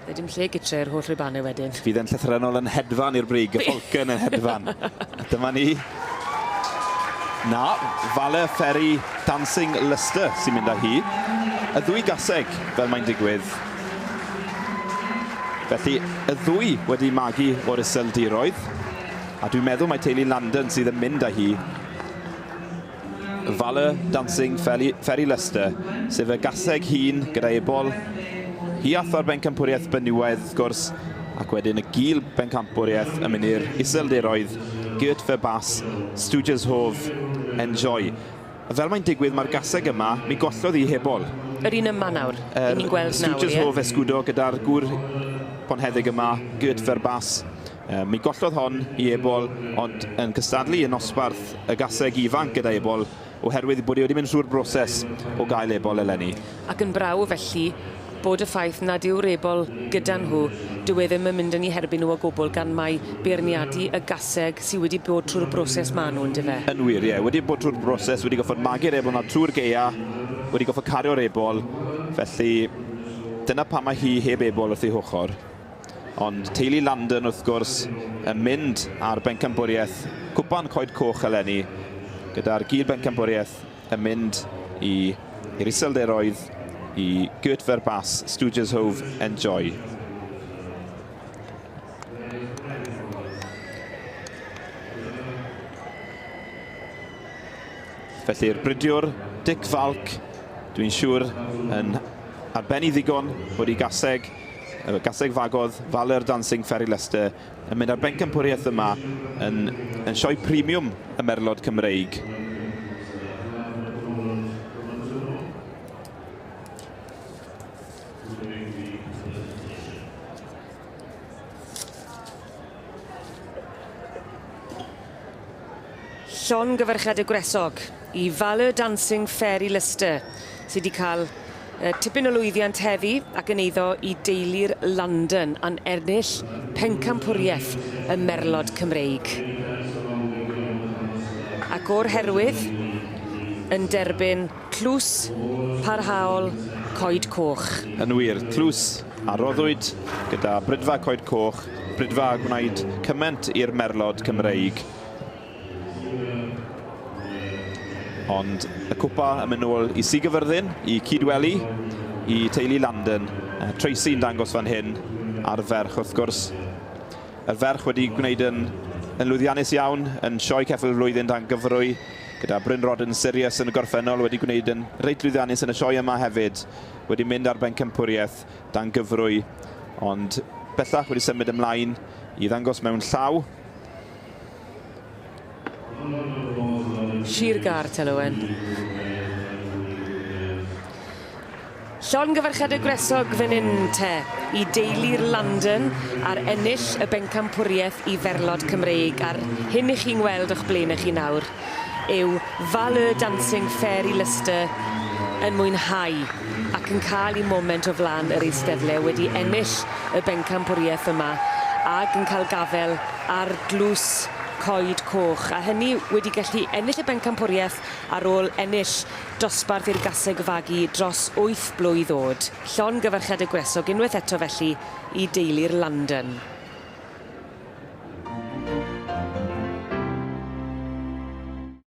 Fe dim lle gytre i'r holl ribannau wedyn. Fydd e'n llythrennol yn hedfan i'r brig, y Falcon yn hedfan. A dyma ni. Na, Vale Ferry Dancing Luster sy'n mynd â hi. Y ddwy gaseg, fel mae'n digwydd. Felly, y ddwy wedi magu o'r Iseldiroedd. A dwi'n meddwl mae teulu Landon sydd yn mynd â hi. Valor Dancing Ferry, Ferry Luster, sef y gaseg hun gyda ebol. Hi ath o'r bencampwriaeth benywaidd, wrth gwrs, ac wedyn y gil bencampwriaeth yn mynd i'r Iseldiroedd, Gert Verbaas, Stooges Hove, Enjoy. A fel mae'n digwydd, mae'r gaseg yma, mi gollodd hi hebol. Yr un yma nawr, er, ni'n gweld nawr, Stooges ie? Hove Escudo gyda'r gŵr bonheddig yma, Gert Verbaas. Mi gollodd hon i ebol, ond yn cystadlu yn nosbarth y gaseg ifanc gyda ebol, oherwydd bod hi wedi mynd trwy'r broses o gael ebol eleni. Ac yn brawf felly bod y ffaith nad yw'r ebol gyda nhw, dyw e ddim yn mynd yn eu herbyn nhw o gwbl gan mai beirniadu y gaseg sy wedi bod trwy'r broses ma' nhw yndyfe? Yn wir, ie. Wedi bod trwy'r broses, wedi gorfod magu'r ebol 'na trwy'r gaea, wedi gorfod cario'r ebol, felly dyna pam mae hi heb ebol wrth ei hochr. Ond teulu Landon, wrth gwrs, yn mynd ar bencampwriaeth Cwpan Coed Coch eleni, gyda'r gil bencampwriaeth yn mynd i i'r Iseldiroedd, i Gert Verbaas, Stooges Hove, Enjoy. Felly'r bridiwr, Dick Falk, dwi'n siŵr yn arbennig ddigon bod i gaseg Y gaseg fagodd Valor Dancing Ferry Leicester yn mynd ar bencampwriaeth yma yn, yn sioe premium y Merlod Cymreig. Llongyfarchiadau gwresog i Valor Dancing Fairy Luster sy 'di ca'l yy tipyn o lwyddiant heddi ac yn eiddo i deulu'r London a'n ennill pencampwrieth y Merlod Cymreig. Ac o'r herwydd yn derbyn tlws parhaol Coed Coch. Yn wir, tlws a roddwyd gyda Brydfa Coed Coch, Brydfa a gwnaed cyment i'r Merlod Cymreig. Ond y cwpa yn mynd nôl i Sir Gyfyrddin, i Cydweli, i teulu Landon. Tracy'n dangos fan hyn a'r ferch wrth gwrs. Y ferch wedi gwneud yn, yn lwyddiannus iawn yn sioe ceffyl y flwyddyn dan gyfrwy, gyda Bryn Rodden Sirius yn y gorffennol wedi gwneud yn reit lwyddiannus yn y sioe yma hefyd, wedi mynd ar bencampwriaeth dan gyfrwy, ond bellach wedi symud ymlaen i ddangos mewn llaw. Sir Gâr, Tel Owen. Llongyfarchiadau gwresog fan hyn te i deulu'r Landon ar ennill y bencampwriaeth i Ferlod Cymreig a'r hyn 'ych chi'n weld o'ch blaenau chi nawr yw Valeur Dancing Fairy Luster yn mwynhau ac yn cael 'i moment o flan yr eisteddle wedi ennill y bencampwriaeth yma ag yn cael gafel ar dlws Coed Coch, a hynny wedi gallu ennill y bencampwriaeth ar ôl ennill dosbarth i'r gaseg fagu dros wyth blwydd o'd. Llongyfarchiadau gwresog unwaith eto felly i deulu'r Landon.